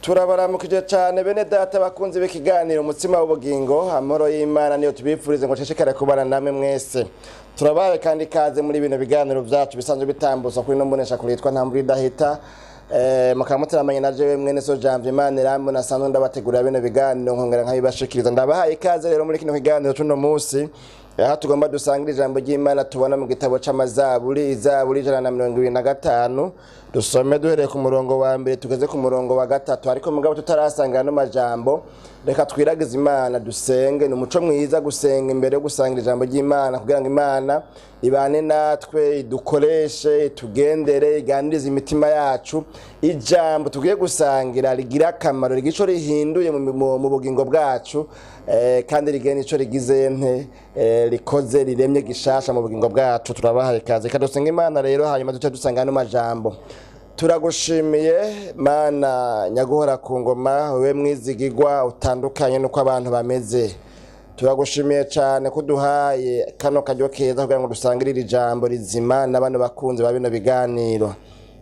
Turabaramukije cyane bene data bakunzi b'ikiganiro Umutsima w'Ubugingo. Amahoro y'Imana niyo tubifurize ngo nshishikare kubana namwe mwese. Turabaye kandi ikaze muri bino biganiro byacu bisanzwe bitambutsa kuri no mbonesha kuri yitwa Ntambwe Idahita. Mukaba muteramanye na jewe mwene so Janvier Imana Irambona, nasanzwe ndabategurira bino biganiro nkongera nkabibashikiriza. Ndabahaye ikaze rero muri kino kiganiro c'uno munsi, aho tugomba dusangira ijambo ry'Imana tubona mu gitabo c'Amazaburi, Izaburi 125. Dusome duhereye ku murongo wa mbere tugeze ku murongo wa gatatu. Ariko mugabo tutarasanga ano majambo, reka twiragize Imana dusenge. Ni umuco mwiza gusenga imbere yo gusangira ijambo ry'Imana, kugira ngo Imana ibane natwe, idukoreshe, itugendere, iganirize imitima yacu. Ijambo tugiye gusangira rigira akamaro, rigira ico rihinduye mu bugingo bwacu, kandi rigira n'ico rigize nte rikoze, riremye gishasha mu bugingo bwacu. Turabahaye ikaze. Reka dusenge Imana rero, hanyuma duce dusanga ano majambo. Turagushimiye Mana nyaguhora ku ngoma, wewe mwizigigwa utandukanye n'uko abantu bameze. Turagushimiye cyane ko uduhaye kano karyo keza kugira ngo dusangire iri jambo rizima n'abandi bakunzi ba bino biganiro.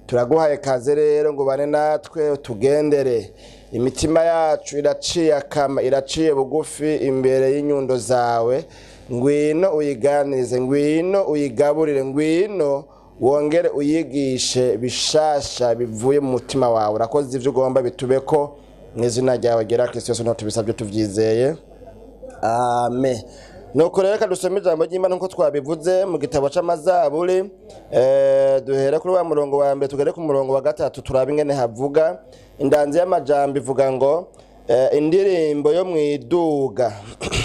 Turaguhaye kaze rero ngo ubane natwe, utugendere. Imitima yacu iraciye akama, iraciye bugufi imbere y'inyundo zawe. Ngwino uyiganirize, ngwino uyigaburire, ngwino wongere uyigishe bishasha bivuye mu mutima wawe. Urakoze, ivyo ugomba bitubeko mu izina ryawe gera Kristo Yesu tubisabye tuvyizeye, amen. Nuko rero reka dusome ijambo ry'Imana nkuko twabivuze mu gitabo c'Amazaburi, duhere kuri wa murongo wa mbere tugere ku murongo wa gatatu, turabe ingene havuga. Indanzi y'amajambo ivuga ngo indirimbo yo mwiduga.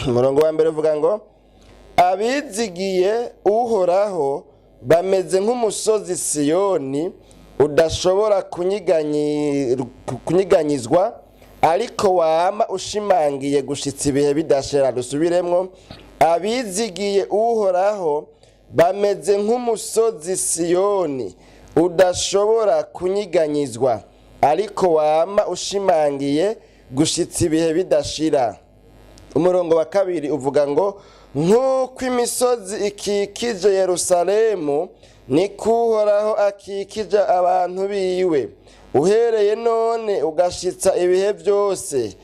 Umurongo wa mbere uvuga ngo: "Abizigiye Uhoraho bameze nk'umusozi Siyoni udashobora kunyiganyizwa, ariko wama ushimangiye gushitsa ibihe bidashira." Dusubiremwo: "Abizigiye Uhoraho bameze nk'umusozi Siyoni udashobora kunyiganyizwa, ariko wama ushimangiye gushitsa ibihe bidashira." Umurongo wa kabiri uvuga ngo: "Nk'uko imisozi ikikije Yerusalemu, niko Uhoraho akikije abantu biwe, uhereye none ugashitsa ibihe byose.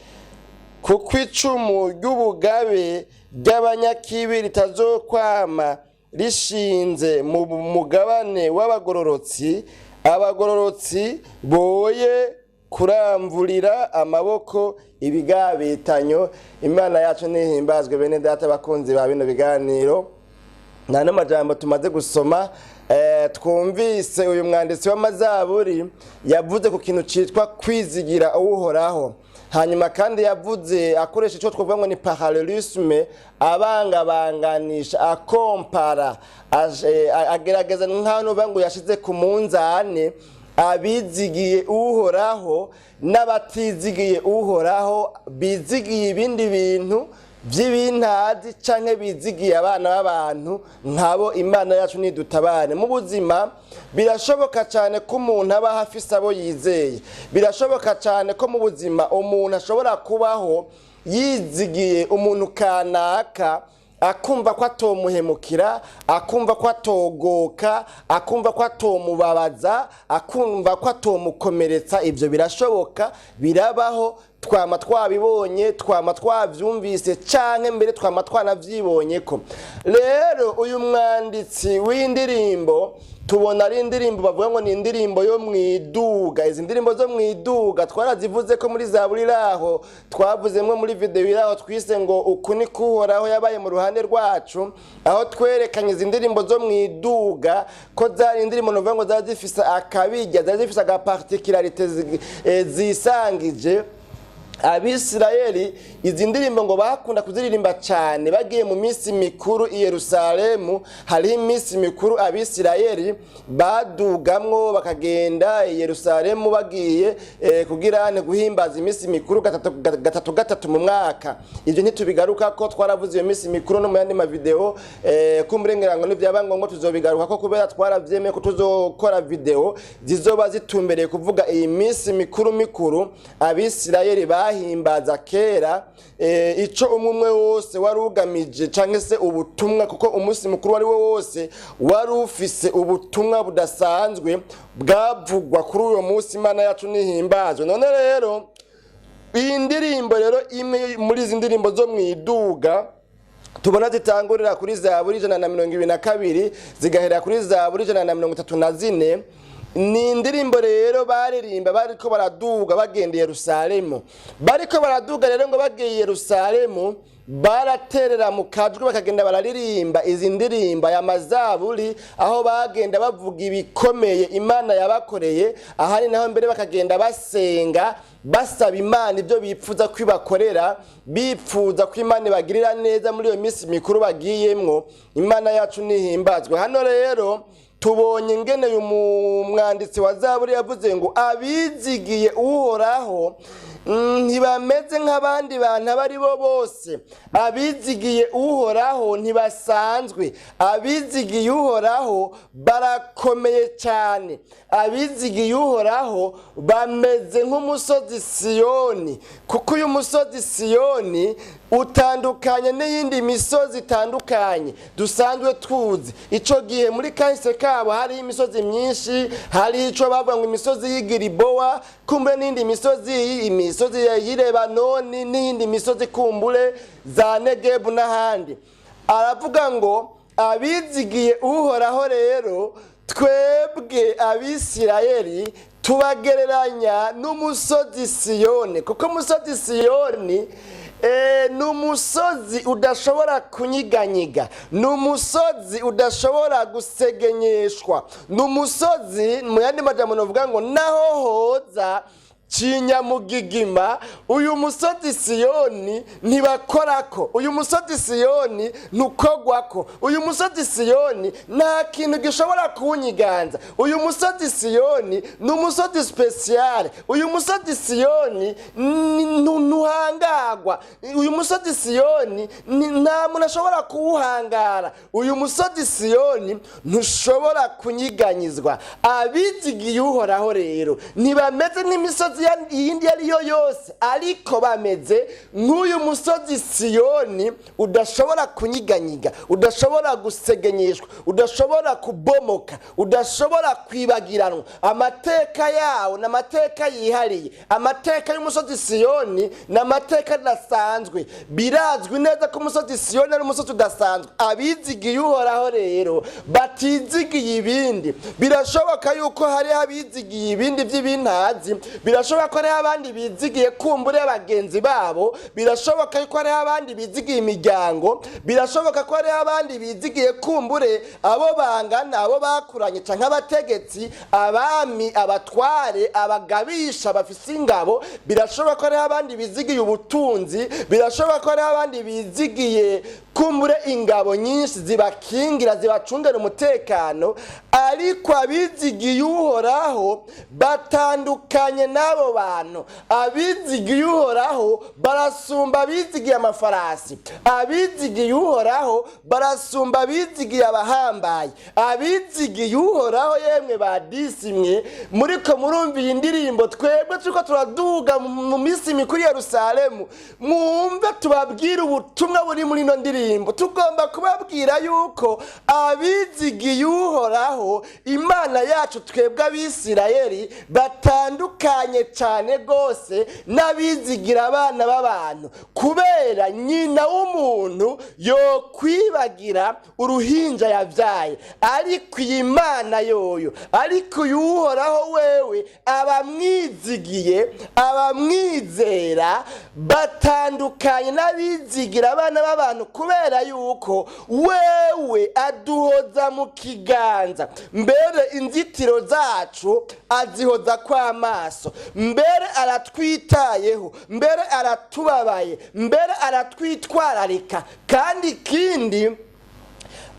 Kuko icumu ry'ubugabe ry'abanyakibi ritazokwama rishinze mu mugabane w'abagororotsi, abagororotsi boye kuramvurira amaboko ibigabitanyo." Imana yacu nihimbazwe. Bene data bakunzi ba bino biganiro, nta n'amajambo tumaze gusoma, twumvise uyu mwanditsi w'Amazaburi yavuze ku kintu citwa kwizigira Uhoraho. Hanyuma kandi yavuze akoresha icyo twavuga ngo ni parallélisme, abangabanganisha, akompara, agerageza nk'aho nuvuga ngo yashize ku munzane abizigiye Uhoraho n'abatizigiye Uhoraho, bizigiye ibindi bintu by'ibintazi canke bizigiye abana b'abantu nkabo. Imana yacu nidutabane. Mu buzima birashoboka cyane ko umuntu aba afise abo yizeye. Birashoboka cyane ko mu buzima umuntu ashobora kubaho yizigiye umuntu kanaka, akumva ko atomuhemukira, akumva ko atogoka, akumva ko atomubabaza, akumva ko atomukomeretsa. Ibyo birashoboka, birabaho, twama twabibonye, twama twavyumvise, canke mbere twama twanavyibonye. Ko rero uyu mwanditsi w'indirimbo tubona ari indirimbo bavuga ngo ni indirimbo yo mwiduga. Izi ndirimbo zo mwiduga twarazivuze ko muri Zaburi iraho twavuzemwo muri video iraho twise ngo "Uku ni Uhoraho yabaye mu ruhande rwacu", aho twerekanye izi ndirimbo zo mwiduga ko zari indirimbo novuga ngo zari zifise akabirya, zari zifise agaparticularité zisangije Abisirayeli. Izi ndirimbo ngo bakunda kuziririmba cyane bagiye mu minsi mikuru i Yerusalemu. Hariho iminsi mikuru Abisirayeli badugamwo bakagenda i Yerusalemu bagiye kugira ne guhimbaza iminsi mikuru gatatu gatatu gatatu mu mwaka. Ibyo ntitubigaruka ko twaravuze iyo minsi mikuru no mu yandi mavideo. Kumburengera ngo nibyaba ngombwa tuzobigaruka ko, kubera twaravyemeye ko tuzokora video zizoba zitumbereye kuvuga iyi minsi mikuru mikuru Abisirayeli bahimbaza kera, ico umwe umwe wose wari ugamije canke se ubutumwa, kuko umunsi mukuru wari wo wose wari ufise ubutumwa budasanzwe bwavugwa kuri uyo munsi. Imana yacu nihimbazwe. None rero Iyi ndirimbo rero, imwe muri izi ndirimbo zo mu iduga tubona zitangurira kuri Zaburi 122 zigahera kuri Zaburi 134, ni indirimbo rero baririmba bariko baraduga bagenda i Yerusalemu. Bariko baraduga rero ngo bagiye i Yerusalemu, baraterera mu kajwi bakagenda bararirimba izi ndirimbo, aya mazaburi, aho bagenda bavuga ibikomeye Imana yabakoreye. Ahari naho mbere bakagenda basenga, basaba Imana ibyo bipfuza ko ibakorera, bipfuza ko Imana ibagirira neza muri iyo minsi mikuru bagiyemwo. Imana yacu nihimbazwe. Hano rero tubonye ingene uyu mwanditsi wa Zaburi yavuze ngo abizigiye Uhoraho ntibameze nk'abandi bantu abo ari bo bose. Abizigiye Uhoraho ntibasanzwe. Abizigiye Uhoraho barakomeye cyane. Abizigiye Uhoraho bameze nk'umusozi Siyoni, kuko uyu musozi Siyoni utandukanye n'iyindi misozi itandukanye dusanzwe tuzi. Ico gihe muri kahise kabo hariho imisozi myinshi, hari ico bavuga ngo imisozi y'Igiribowa, kumbe n'indi misozi, imisozi y'i Lebanoni n'iyindi misozi kumbure za Negebu n'ahandi. Aravuga ngo abizigiye Uhoraho rero, twebwe Abisirayeli tubagereranya n'umusozi Siyoni, kuko umusozi Siyoni ni umusozi udashobora kunyiganyiga, ni umusozi udashobora gusegenyeshwa, ni umusozi, mu yandi majambo novuga ngo naho hoza cinyamugigima, uyu musozi Siyoni ntibakorako, uyu musozi Siyoni ntukogwako, uyu musozi Siyoni nta kintu gishobora kuwunyiganza. Uyu musozi Siyoni ni umusozi spécial. Uyu musozi Siyoni ntuhangagwa. Uyu musozi Siyoni nta muntu ashobora kuwuhangara. Uyu musozi Siyoni ntushobora kunyiganyizwa. Abizigiye Uhoraho rero ntibameze nk'imisozi iyindi iyo ari yo yose, ariko bameze nk'uyu musozi Siyoni udashobora kunyiganyiga, udashobora gusegenyeshwa, udashobora kubomoka, udashobora kwibagiranwa. Amateka yawo ni amateka yihariye. Amateka y'umusozi Siyoni ni amateka adasanzwe. Birazwi neza ko umusozi Siyoni ari umusozi udasanzwe. Abizigiye Uhoraho rero batizigiye ibindi. Birashoboka yuko hariho abizigiye ibindi by'ibintazi, birashoboka ko hariho abandi bizigiye kumbure bagenzi babo, birashoboka yuko hariho abandi bizigiye imiryango, birashoboka ko hariho abandi bizigiye kumbure abo bangana, abo bakuranye, canke abategetsi, abami, abatware, abagabisha bafise ingabo. Birashoboka ko hariho abandi bizigiye ubutunzi, birashoboka ko hariho abandi bizigiye kumbure ingabo nyinshi zibakingira, zibacungera umutekano. Ariko abizigiye Uhoraho batandukanye n'abo bantu. Abizigiye Uhoraho barasumba abizigiye amafarasi. Abizigiye Uhoraho barasumba abizigiye abahambaye. Abizigiye Uhoraho, yemwe badisimwe muriko murumva iyi ndirimbo, twebwe turiko turaduga mu minsi mikuru ya Yerusalemu, mwumve tubabwire ubutumwa buri muri ino ndirimbo. Tugomba kubabwira yuko abizigiye Uhoraho Imana yacu, twebwe Abisirayeli, batandukanye cyane rwose n'abizigira abana b'abantu, kubera nyina w'umuntu yokwibagira uruhinja yabyaye, ariko iyi Mana yoyo, ariko uyu Uhoraho wewe, abamwizigiye, abamwizera batandukanye n'abizigira abana b'abantu, kubera yuko wewe aduhoza mu kiganza, mbere inzitiro zacu azihoza kw'amaso, mbere aratwitayeho, mbere aratubabaye, mbere aratwitwararika. Kandi ikindi,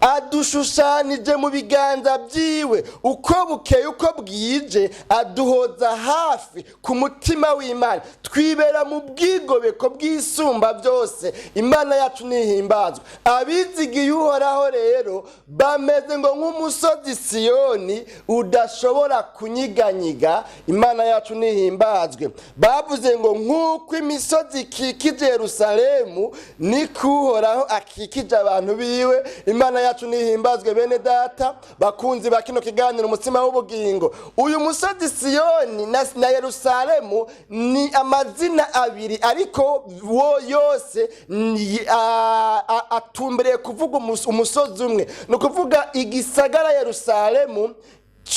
adushushanije mu biganza byiwe. Uko bukeye uko bwije aduhoza hafi ku mutima w'Imana. Twibera mu bwigobeko bw'Isumba byose. Imana yacu nihimbazwa. Abizigiye Uhoraho rero bameze ngo nk'umusozi Siyoni udashobora kunyiganyiga. Imana yacu nihimbazwe. Bavuze ngo nk'uko imisozi ikikije Yerusalemu, niko Uhoraho akikije abantu biwe. Imana yacu. Imana yacu nihimbazwe. Bene data bakunzi ba kino kiganiro Umutsima w'Ubugingo, uyu musozi Siyoni na Yerusalemu ni amazina abiri, ariko wo yose atumbereye kuvuga umusozi umwe. Ni ukuvuga igisagara Yerusalemu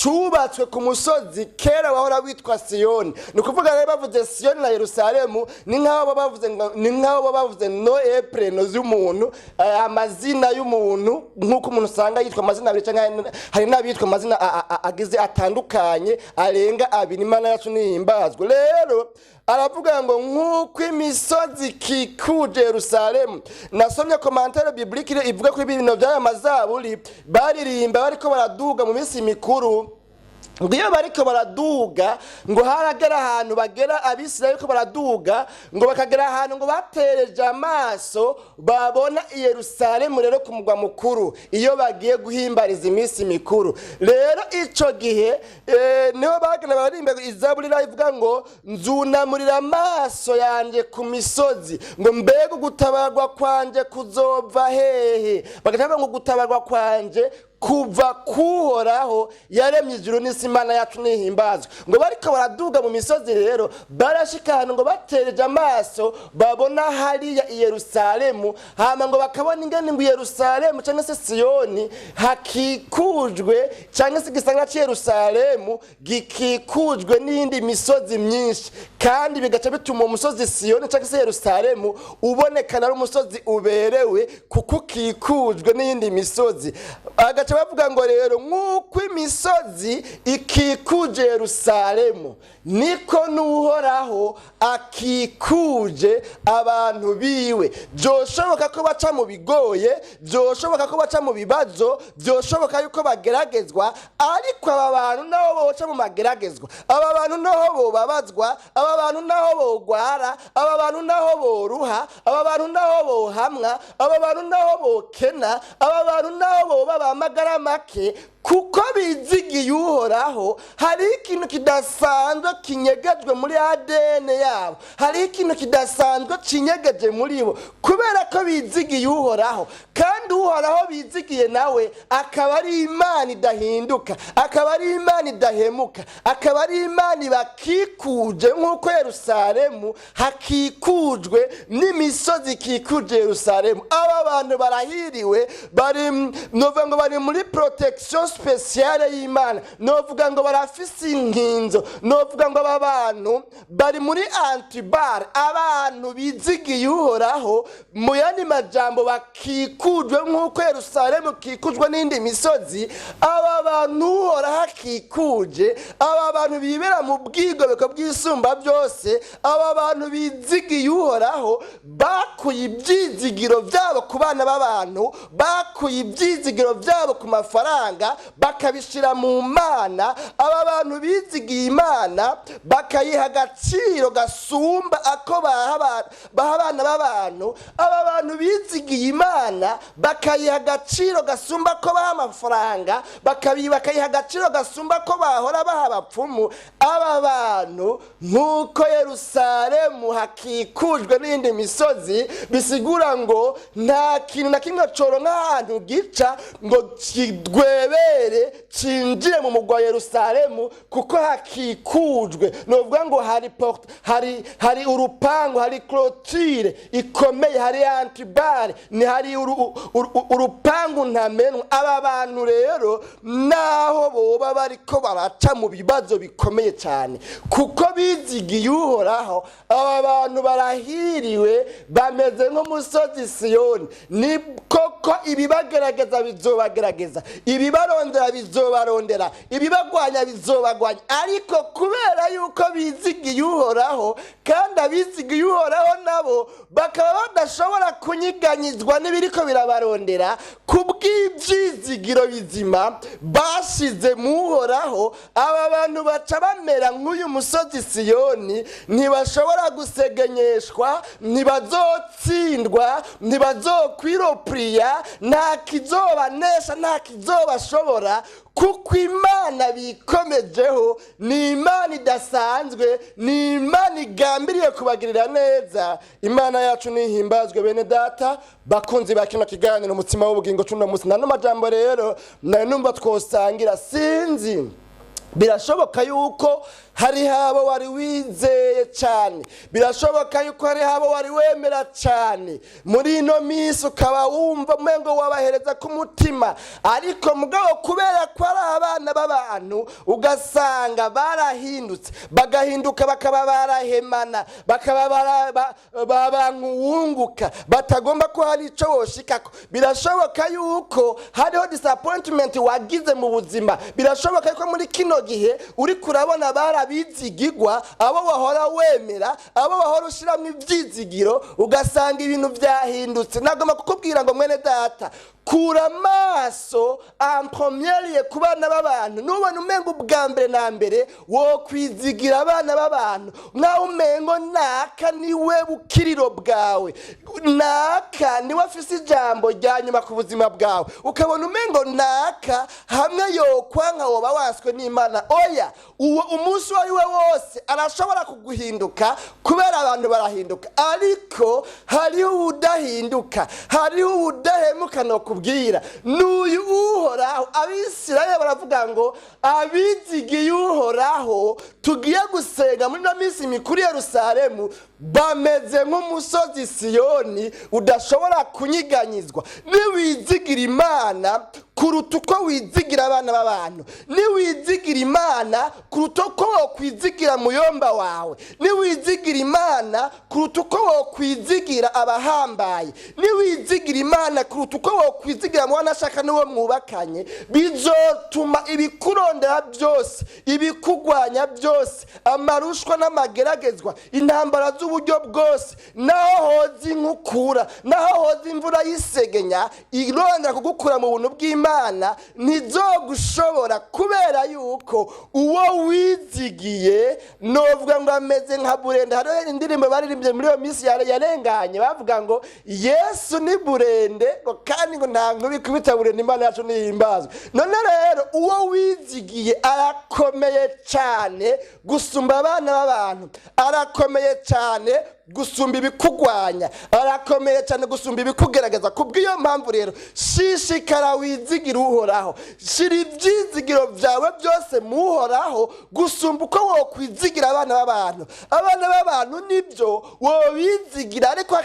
cubatswe ku musozi kera wahora witwa Siyoni. Ni ukuvuga rero bavuze Siyoni na Yerusalemu ni nk'aho baba bavuze nom et prénom z'umuntu, amazina y'umuntu, nk'uko umuntu usanga yitwa amazina abiri cyangwa hari n'abitwa amazina agize atandukanye arenga abiri. Imana yacu nihimbazwe. Rero aravuga ngo nk'uko imisozi ikikuje Yerusalemu. Nasomye commentaire biblique ivuga kuri ibintu by'aya mazaburi baririmba bariko baraduga mu minsi mikuru, ngo iyo bariko baraduga, ngo haragera ahantu bagera, Abisirayeli bariko baraduga, ngo bakagera ahantu ngo batereje amaso babona i Yerusalemu, rero ku mugwa mukuru, iyo bagiye guhimbariza iminsi mikuru. Rero ico gihe niho bagenda baririmba izaburi ivuga ngo: "Nzunamurira amaso yanje ku misozi, ngo mbega ugutabarwa kwanje kuzova hehe?" Bagaca bavuga ngo gutabarwa kwanje kuva kuhoraho yaremye ijuru n'isi. Imana yacu nihimbazwe. Ngo bariko baraduga mu misozi rero, barashika ahantu ngo batereje amaso babona hariya i Yerusalemu, hama ngo bakabona ingene ngo i Yerusalemu cyangwa se Siyoni hakikujwe, cyangwa se igisagara cy'i Yerusalemu gikikujwe n'iyindi misozi myinshi, kandi bigaca bituma uwo musozi Siyoni cyangwa se Yerusalemu ubonekana ari umusozi uberewe kuko ukikujwe n'iyindi misozi. Agaca bavuga ngo rero nk'uko imisozi ikikuje Yerusalemu, niko n'Uhoraho akikuje abantu biwe. Byoshoboka ko baca mu bigoye, byoshoboka ko baca mu bibazo, byoshoboka yuko bageragezwa, ariko aba bantu nabo boca mu mageragezwa, aba bantu naho bobabazwa, aba bantu naho bogwara, aba bantu naho boruha, aba bantu naho bohamwa, aba bantu naho bokena, aba bantu naho boba bamagara make, kuko bizigiye Uhoraho, hariho ikintu kidasanzwe kinyegejwe muri ADN yabo, hariho ikintu kidasanzwe kinyegeje muri bo, kubera ko bizigiye Uhoraho, kandi Uhoraho bizigiye nawe akaba ari Imana idahinduka, akaba ari Imana idahemuka, akaba ari Imana ibakikuje nk'uko Yerusalemu hakikujwe n'imisozi ikikuje Yerusalemu. Aba bantu barahiriwe, bari, novuga ngo bari muri protection spéciale y'Imana, novuga ngo barafise inkinzo, novuga ngo aba bantu bari muri anti-balles. Abantu bizigiye Uhoraho, mu yandi majambo bakikujwe nk'uko Yerusalemu ikikujwe n'indi misozi, aba bantu Uhoraho akikuje, aba bantu bibera mu bwigobeko bw'Isumba byose, aba bantu bizigiye Uhoraho, bakuye ibyizigiro byabo ku bana b'abantu, bakuye ibyizigiro byabo ku mafaranga, bakabishyira mu Mana. Aba bantu bizigiye Imana, bakayiha agaciro gasumba ako baha abana b'abantu, aba bantu bizigiye Imana bakayiha agaciro gasumba ko baha amafaranga, bakayiha agaciro gasumba ko bahora baha abapfumu, aba bantu nk'uko Yerusalemu hakikujwe n'iyindi misozi, bisigura ngo nta kintu na kimwe coronka ahantu gica ngo kidwebere cinjire mu mugwa wa Yerusalemu, kuko hakikujwe, novuga ngo hari porte, hari urupangu, hari clôture ikomeye, hari anti-balles, ni hari urupangu ntamenwa. Aba bantu rero naho boba bariko baraca mu bibazo bikomeye cyane, kuko bizigiye Uhoraho, aba bantu barahiriwe, bameze nk'umusozi Siyoni. Ni koko ibibagerageza bizobagerageza, ibibarondera bizobarondera, ibibagwanya bizobagwanya, ariko kubera yuko bizigiye Uhoraho, kandi abizigiye Uhoraho nabo bakaba badashobora kunyiganyizwa n'ibiriko birabarondera kubw'ibyizigiro bizima bashize mu Uhoraho, aba bantu baca bamera nk'uyu musozi Siyoni. Ntibashobora gusegenyeshwa, ntibazotsindwa, ntibazokwiropuriya, nta kizobanesha, nta kizobashobora. Kuko Imana bikomejeho ni Imana idasanzwe, ni Imana igambiriye kubagirira neza. Imana yacu nihimbazwe. Bene data bakunzi ba kino kiganiro Umutsima w'Ubugingo cuno munsi, nano majambo rero nayo numva twosangira. Sinzi, birashoboka yuko hariho abo wari wizeye cyane, birashoboka yuko hariho abo wari wemera cyane, muri ino minsi ukaba wumva umengo wabahereza ku mutima, ariko mugabo kubera ko ari abana b'abantu, ugasanga barahindutse, bagahinduka bakaba barahemana, bakaba babankuwunguka, batagomba ko hari icyo woshikako. Birashoboka yuko hariho disappointment wagize mu buzima. Birashoboka yuko muri kino gihe uri kurabona barabizigigwa, abo wahora wemera, abo wahora ushyiramo ibyizigiro, ugasanga ibintu byahindutse. Nagomba kukubwira ngo: mwene data, kura amaso en première ku bana b'abantu. Nubona umengo ubwa mbere na mbere wo kwizigira abana b'abantu, nawe umengo naka niwe bukiriro bwawe, naka niwe afise ijambo rya nyuma ku buzima bwawe, ukabona umengo naka hamwe yokwanka woba waswe n'Imana, oya, uwo umunsi uwo ari we wose arashobora kuguhinduka, kubera abantu barahinduka. Ariko hariho uwudahinduka, hariho uwudahemuka. Nokubwira n'uyu Uhoraho. Abisirayeli baravuga ngo: abizigiye Uhoraho tugiye gusenga muri ino minsi mikuru Yerusalemu bameze nk'umusozi Siyoni udashobora kunyiganyizwa. Niwizigira Imana kuruta uko wizigira abana b'abantu, niwizigira Imana kuruta uko wokwizigira muyomba wawe, niwizigira Imana kuruta uko wokwizigira abahambaye, niwizigira Imana kuruta uko wokwizigira mu ashaka n'uwo mwubakanye, bizotuma ibikurondera byose, ibikugwanya byose, amarushwa n'amageragezwa, intambara z'uburyo bwose, naho hoza inkukura, naho hoza imvura y'isegenya irondera kugukura mu buntu bw'Imana, ntizogushobora, kubera yuko uwo wizigiye novuga ngo ameze nka burende. Hariho indirimbo baririmbye muri iyo minsi yarenganye, bavuga ngo Yesu ni burende, ngo kandi ngo nta nkuba ikubita burende. Imana yacu nihimbazwe. None rero uwo wizigiye arakomeye cyane gusumba abana b'abantu, arakomeye cyane gusumba ibikugwanya, arakomeye cyane gusumba ibikugerageza. Kubw'iyo mpamvu rero, shishikara wizigira Uhoraho, shira ibyizigiro byawe byose mu Uhoraho gusumba uko wokwizigira abana b'abantu. Abana b'abantu nibyo wobizigira, ariko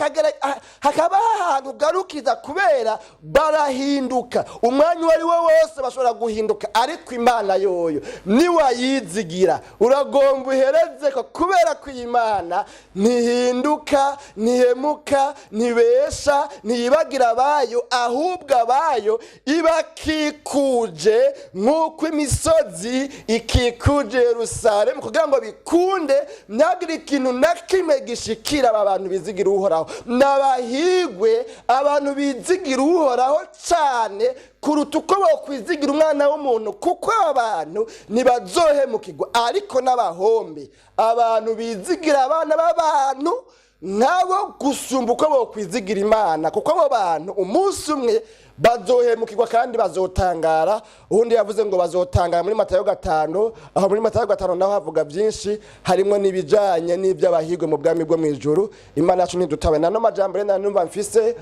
hakaba ahantu ugarukiza, kubera barahinduka umwanya uwo ari wo wose, bashobora guhinduka. Ariko Imana yoyo niwayizigira, uragomba uhereze ko, kubera ko iyi Imana ntihinduka, ntihemuka, ntibesha, ntiyibagira abayo, ahubwo abayo ibakikuje nk'uko imisozi ikikuje Yerusalemu, kugira ngo bikunde ntihagire ikintu na kimwe gishikira aba bantu bizigira Uhoraho. N'abahigwe abantu bizigira Uhoraho cyane kuruta uko bokwizigira umwana w'umuntu, kuko aba bantu ntibazohemukirwa. Ariko n'abahombe abantu bizigira abana b'abantu nkabo gusumba uko bokwizigira Imana, kuko abo bantu umunsi umwe bazohemukirwa kandi bazotangara. Ubundi yavuze ngo bazotangara muri Matayo 5. Aho muri Matayo 5 naho havuga byinshi, harimo n'ibijanye n'iby'abahigwe mu bwami bwo mu ijuru. Imana yacu ntidutabe. Nano majambo rero numva mfise,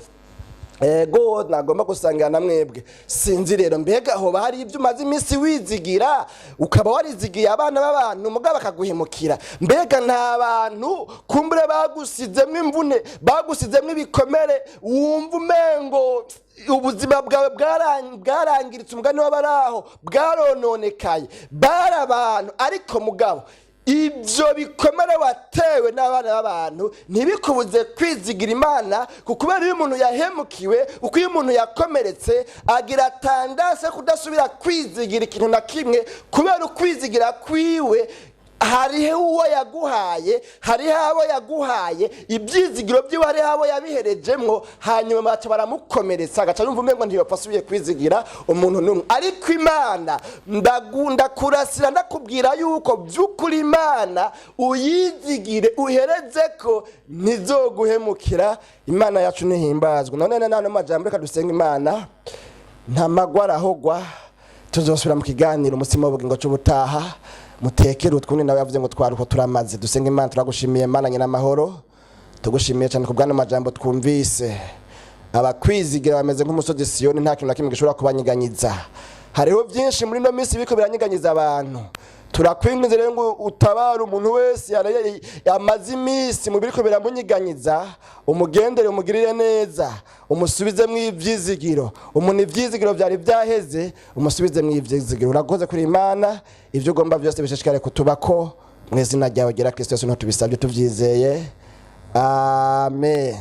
ego, nagomba gusangira na mwebwe. Sinzi rero, mbega hoba hari ibyo umaze iminsi wizigira, ukaba warizigiye abana b'abantu mugabo bakaguhemukira? Mbega nta bantu kumbure bagusizemo imvune, bagusizemo ibikomere, wumva umengo ubuzima bwawe bwarangiritse, umugani w'abaraho bwarononekaye? Bari abantu, ariko mugabo ibyo bikomere watewe n'abana b'abantu ntibikubuze kwizigira Imana, kuko kubera iyo umuntu yahemukiwe, kuko iyo umuntu yakomeretse, agira tendance yo kudasubira kwizigira ikintu na kimwe, kubera ukwizigira kwiwe hariho uwo yaguhaye, hariho abo yaguhaye ibyizigiro byiwe, hariho abo yabiherejemwo, hanyuma baca baramukomeretsa, agaca yumva umengo ntiyopfa asubiye kwizigira umuntu n'umwe. Ariko Imana, ndakurasira, ndakubwira yuko by'ukuri Imana uyizigire, uhereze ko ntizoguhemukira. Imana yacu ntihimbazwe. None nano majambo, reka dusenga Imana. Nta magwa arahogwa. Tuzosubira mu kiganiro umutsima w'ubugingo cy'ubutaha. Mutekere utwundi, nawe yavuze ngo twaruko turamaze. Dusenga Imana. Turagushimiye Mana nyina amahoro, tugushimiye cyane ku bw'ano majambo twumvise. Abakwizigira bameze nk'umusozi Siyoni, nta kintu na kimwe gishobora kubanyiganyiza. Hariho byinshi muri ino minsi biriko biranyiganyiza abantu. Turakwinginze rero ngo utabare umuntu wese yamaze iminsi mu biriko biramunyiganyiza, umugendere, umugirire neza, umusubizemwo ivyizigiro. Umuntu ivyizigiro vyari vyaheze, umusubizemwo ivyizigiro. Urakoze kuri Imana, ivyo ugomba byose bishishikare kutubako. Mu izina ryawe ryera Kristo Yesu niho tubisabye tuvyizeye, amen.